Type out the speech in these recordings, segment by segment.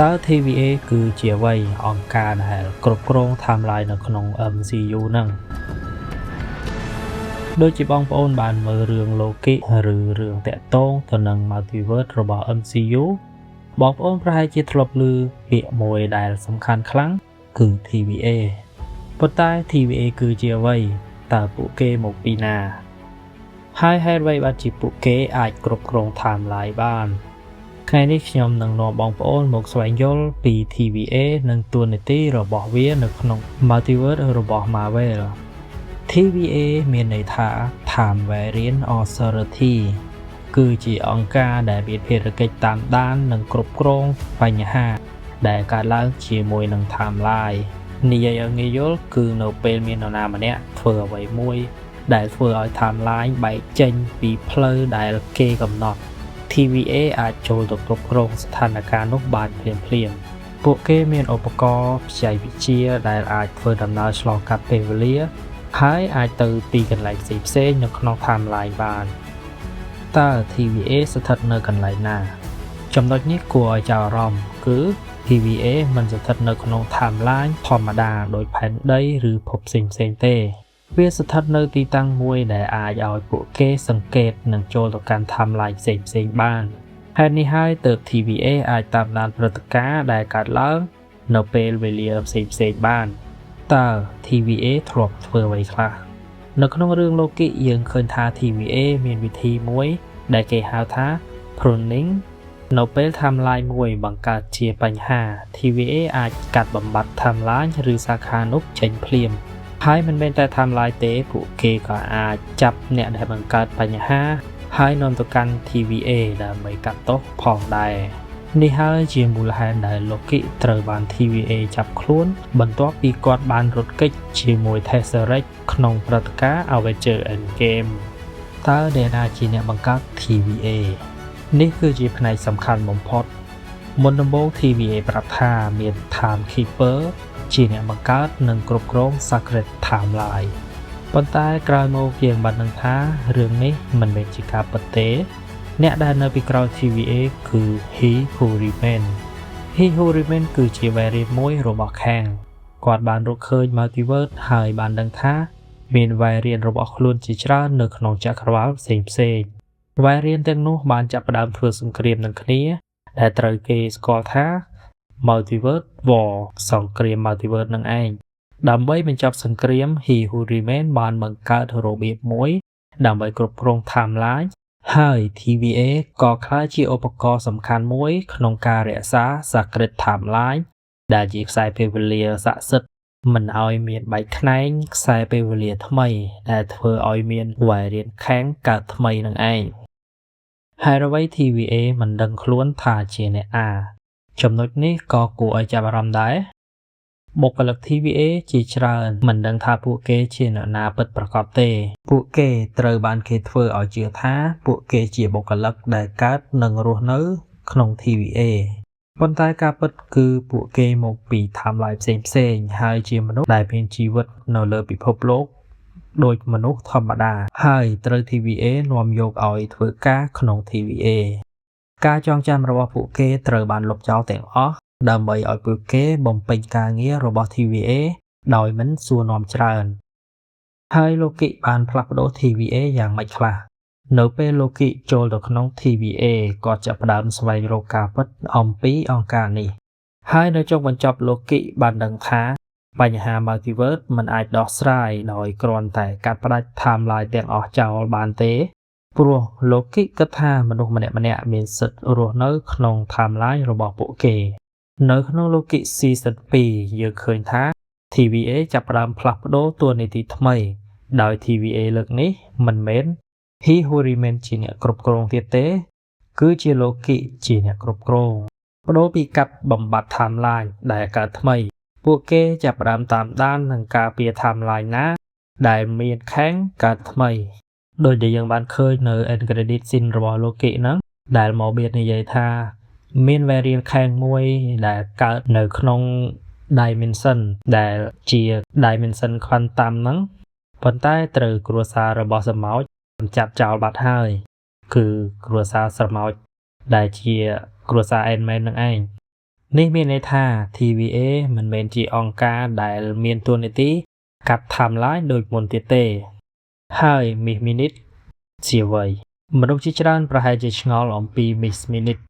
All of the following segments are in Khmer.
តើ TVA គឺជាអ្វីអង្គការដែលគ្រប់គ្រង timeline នៅក្នុង MCU ហ្នឹងដូចជាបងប្អូនបានមើលរឿង Loki ឬរឿងតាក់ទងទៅនឹង Multiverse របស់ MCU បងប្អូនប្រហែលជាធ្លាប់ឮពាក្យមួយដែលសំខាន់ខ្លាំងគឺ TVA ប៉ុន្តែ TVA គឺជាអ្វីតើពួកគេមកពីណា ហើយហេតុអ្វីបានជាពួកគេអាចគ្រប់គ្រង timeline បាន ថ្ងៃនេះខ្ញុំនឹងនាំបងប្អូនមកស្វែងយល់ពី TVA និងតួនាទីរបស់វានៅក្នុង Multiverse របស់ Marvel។ TVA មានន័យថា Time Variance Authority គឺជាអង្គការដែលមានភារកិច្ចតាមដាននិងគ្រប់គ្រងបញ្ហាដែលកើតឡើងជាមួយនឹង timeline។ និយាយឲ្យងាយយល់គឺនៅពេលមាននរណាម្នាក់ធ្វើអ្វីមួយដែលធ្វើឲ្យ timeline បែកចេញពីផ្លូវដែលគេកំណត់ TVA អាចចូលទៅគ្រប់គ្រងស្ថានភាពនោះបានភ្លាមៗពួកគេមានឧបករណ៍បច្ចេកវិទ្យាដែលអាចធ្វើដំណើរឆ្លងកាត់ពេលវេលា ហើយអាចទៅទីកន្លែងផ្សេងៗនៅក្នុង timeline បាន។ តើ TVA ស្ថិតនៅកន្លែងណា ចំណុចនេះគួរឲ្យចាប់អារម្មណ៍គឺ TVA មិនស្ថិតនៅក្នុង timeline ធម្មតាដូចផែនដីឬភពផ្សេងៗទេ វាស្ថិតនៅទីតាំងមួយដែលអាចឲ្យពួកគេសង្កេតនិងចូលទៅកាន់ timeline ផ្សេងៗបានហេតុនេះហើយទើប TVA អាចតាមដានព្រឹត្តិការណ៍ដែលកើតឡើងនៅពេលវេលាផ្សេងៗបាន តើ TVA ធ្លាប់ធ្វើអ្វីខ្លះ នៅក្នុងរឿង Loki យើងឃើញថា TVA មានវិធីមួយដែលគេហៅថា pruning។ នៅពេល timeline មួយបង្កើតជាបញ្ហា TVA អាចកាត់បំបាត់ timeline ឬសាខានោះចេញភ្លាម ហើយមិនមែនតែ timeline ទេពួកគេក៏អាចចាប់អ្នកដែលបង្កើតបញ្ហា ហើយនាំទៅកាន់ TVA ដើម្បីកាត់ទោសផងដែរ នេះហើយជាមូលហេតុដែល Loki ត្រូវបាន TVA ចាប់ខ្លួន បន្ទាប់ពីគាត់បានរត់គេចជាមួយ Tesseract ក្នុងព្រឹត្តិការណ៍ Avengers Endgame។ តើអ្នកណាជាអ្នកបង្កើត TVA? នេះគឺជាផ្នែកសំខាន់បំផុត មុនដំបូង TVA ប្រាប់ថាមាន Timekeeper ជាអ្នកបង្កើតនិងគ្រប់គ្រង Sacred Timeline ប៉ុន្តែក្រោយមកយើងបានដឹងថារឿងនេះមិនមែនជាការពិតទេ អ្នកដែលនៅពីក្រោយ TVA គឺ He Who Remains។ He Who Remains គឺជា variant មួយរបស់ Kang។ គាត់បានរកឃើញ Multiverse ហើយបានដឹងថាមាន variant របស់ខ្លួនជាច្រើននៅក្នុងចក្រវាលផ្សេងៗ។ variant ទាំងនោះបានចាប់ផ្ដើមធ្វើសង្គ្រាមនឹងគ្នា ដែលត្រូវគេស្គាល់ថា Multiverse War សង្គ្រាម Multiverse នឹងឯងដើម្បីបញ្ចប់សង្គ្រាម He Who Remains បានបង្កើតរបៀបមួយដើម្បីគ្រប់គ្រង timeline ហើយ TVA ក៏ក្លាយជាឧបករណ៍សំខាន់មួយក្នុងការរក្សា Sacred Timeline ដែលជាខ្សែពេលវេលាស័ក្តិសិទ្ធិមិនឲ្យមានបែកខ្នែងខ្សែពេលវេលាថ្មី ដែលធ្វើឲ្យមាន variant Kang កើតថ្មីនឹងឯងហេតុអ្វី TVA មិនដឹងខ្លួនថាជាអ្នកណាចំណុចនេះក៏គួរឲ្យចាប់អារម្មណ៍ដែរបុគ្គលិក TVA ជាច្រើនមិនដឹងថាពួកគេជាអ្នកណាពិតប្រាកដទេ ពួកគេត្រូវបានគេធ្វើឲ្យជឿថាពួកគេជាបុគ្គលិកដែលកើតនិងរស់នៅក្នុង TVA ប៉ុន្តែការពិតគឺពួកគេមកពី timeline ផ្សេងៗហើយជាមនុស្សដែលមានជីវិតនៅលើពិភពលោកដូចមនុស្សធម្មតា ហើយត្រូវ TVA នាំយកឲ្យធ្វើការក្នុង TVA។ ការចងចាំរបស់ពួកគេត្រូវបានលុបចោលទាំងអស់ដើម្បីឲ្យពួកគេបំពេញការងាររបស់ TVA ដោយមិនសួរនាំច្រើន ហើយ Loki បានផ្លាស់ប្ដូរ TVA យ៉ាងម៉េចខ្លះ? នៅពេល Loki ចូលទៅក្នុង TVA គាត់ចាប់ផ្ដើមស្វែងរកការពិតអំពីអង្គការនេះ ហើយនៅចុងបញ្ចប់ Loki បានដឹងថាបញ្ហា Multiverse មិនអាចដោះស្រាយដោយគ្រាន់តែកាត់ផ្តាច់ timeline ទាំងអស់ចោលបានទេ ព្រោះ Loki គិតថាមនុស្សម្នាក់ៗមានសិទ្ធិរស់នៅក្នុង timeline របស់ពួកគេ។ នៅក្នុង Loki Season 2 យើងឃើញថា TVA ចាប់ផ្ដើមផ្លាស់ប្ដូរតួនាទីថ្មី ដោយ TVA លើកនេះមិនមែន He Who Remains ជាអ្នកគ្រប់គ្រងទៀតទេ គឺជា Loki ជាអ្នកគ្រប់គ្រងប្ដូរពីកាត់បំបត្តិ timeline ដែលកើតថ្មី ពួកគេចាប់ផ្ដើមតាមដាននិងការពារ timeline ណាដែលមាន Kang កើតថ្មី ដូចដែលយើងបានឃើញនៅ end credit scene របស់ Loki ហ្នឹងដែល Mobius និយាយថាមាន variant Kang មួយដែលកើតនៅក្នុង dimension ដែលជា dimension quantum ហ្នឹងប៉ុន្តែត្រូវគ្រួសាររបស់ស្រមោចកម្ចាត់ចោលបាត់ហើយ គឺគ្រួសារស្រមោចដែលជាគ្រួសារ Ant-Man នឹងឯង។ នេះមានន័យថា TVA មិនមែនជាអង្គការដែលមានតួនាទីកាត់ timeline ដូចមុនទៀតទេ ហើយ Miss Minutes ជាអ្វីមនុស្សជាច្រើនប្រហែលជាឆ្ងល់អំពី Miss Minutes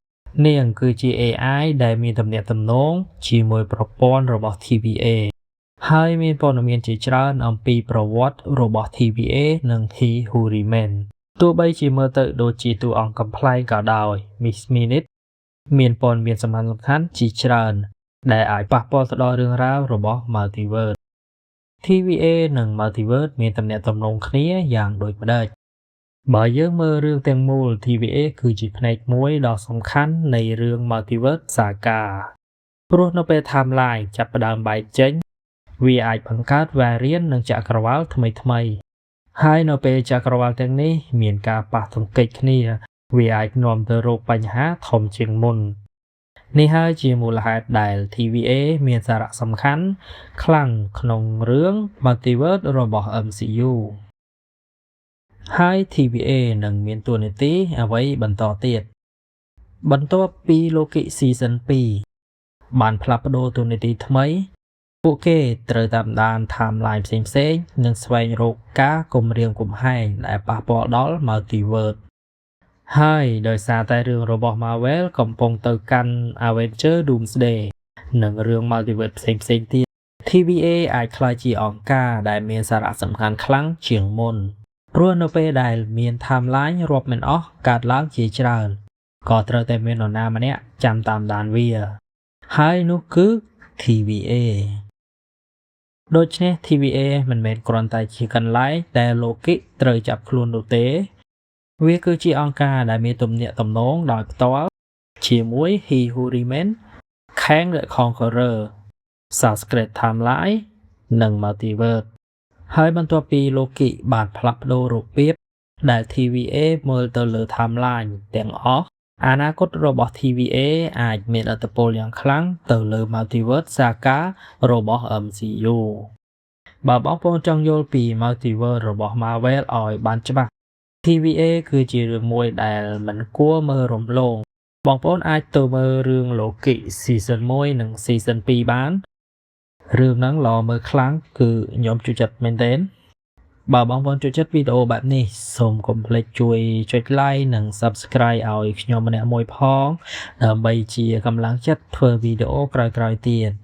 នាងគឺជា AI ដែលមានទំនាក់ទំនងជាមួយប្រព័ន្ធរបស់ TVA ហើយមានព័ត៌មានជាច្រើនអំពីប្រវត្តិរបស់ TVA និង He Who Remains ទោះបីជាមើលទៅដូចជាតួអង្គកំប្លែងក៏ដោយ Miss Minutes មានព័ត៌មានសំខាន់ៗជាច្រើន ដែលអាចប៉ះពាល់ទៅដល់រឿងរ៉ាវរបស់ Multiverse TVA និង Multiverse មានទំនាក់ទំនងគ្នាយ៉ាងដូចម្តេចបើយើងមើលរឿងទាំងមូល TVA គឺជាផ្នែកមួយដ៏សំខាន់នៃរឿង Multiverse Saga ព្រោះនៅពេល timeline ចាប់ផ្ដើមបែកចេញ វាអាចបង្កើត variant និងចក្រវាលថ្មីៗហើយនៅពេលចក្រវាលទាំងនេះមានការប៉ះទង្គិចគ្នា វាអាចនាំទៅរកបញ្ហាធំជាងមុន នេះហើយជាមូលហេតុដែល TVA មានសារៈសំខាន់ខ្លាំងក្នុងរឿង Multiverse របស់ MCU ហើយ TVA នឹងមានតួនាទីអ្វីបន្តទៀត បន្ទាប់ពី Loki Season 2បានផ្លាស់ប្ដូរតួនាទីថ្មី ពួកគេត្រូវតាមដាន timeline ផ្សេងៗនិងស្វែងរកការគំរាមកំហែងដែលប៉ះពាល់ដល់ Multiverse ហើយដោយសារតែរឿងរបស់ Marvel កំពុងទៅកាន់ Avengers Doomsday និងរឿង Multiverse ផ្សេងៗទៀត TVA អាចក្លាយជាអង្គការដែលមានសារៈសំខាន់ខ្លាំងជាងមុន ព្រោះនៅពេលដែលមាន timeline រាប់មិនអស់កើតឡើងជាច្រើន ក៏ត្រូវតែមាននរណាម្នាក់ចាំតាមដានវា ហើយនោះគឺ TVA ដូច្នេះ TVA មិនមែនគ្រាន់តែជាកន្លែងដែល Loki ត្រូវចាប់ខ្លួននោះទេ វាគឺជាអង្គការដែលមានទំនាក់ទំនងដោយផ្ទាល់ជាមួយ He Who Remains, Kang the Conqueror, Sacred Timeline និង Multiverse ហើយបន្ទាប់ពី Loki បានផ្លាស់ប្ដូររបៀបដែល TVA មើលទៅលើ timeline ទាំងអស់អនាគតរបស់ TVA អាចមានឥទ្ធិពលយ៉ាងខ្លាំងទៅលើ Multiverse Saga របស់ MCU បើបងប្អូនចង់យល់ពី Multiverse របស់ Marvel ឲ្យបានច្បាស់ TVA គឺជារឿងមួយដែលមិនគួរមើលរំលង បងប្អូនអាចទៅមើលរឿង Loki Season 1 និង Season 2បាន រឿងហ្នឹងល្អមើលខ្លាំងគឺខ្ញុំចូលចិត្តមែនទែនបើបងប្អូនចូលចិត្តវីដេអូបែបនេះសូមកុំភ្លេចជួយចុច Like និង Subscribe ឲ្យខ្ញុំម្នាក់មួយផង ដើម្បីជាកម្លាំងចិត្តធ្វើវីដេអូក្រោយៗទៀត។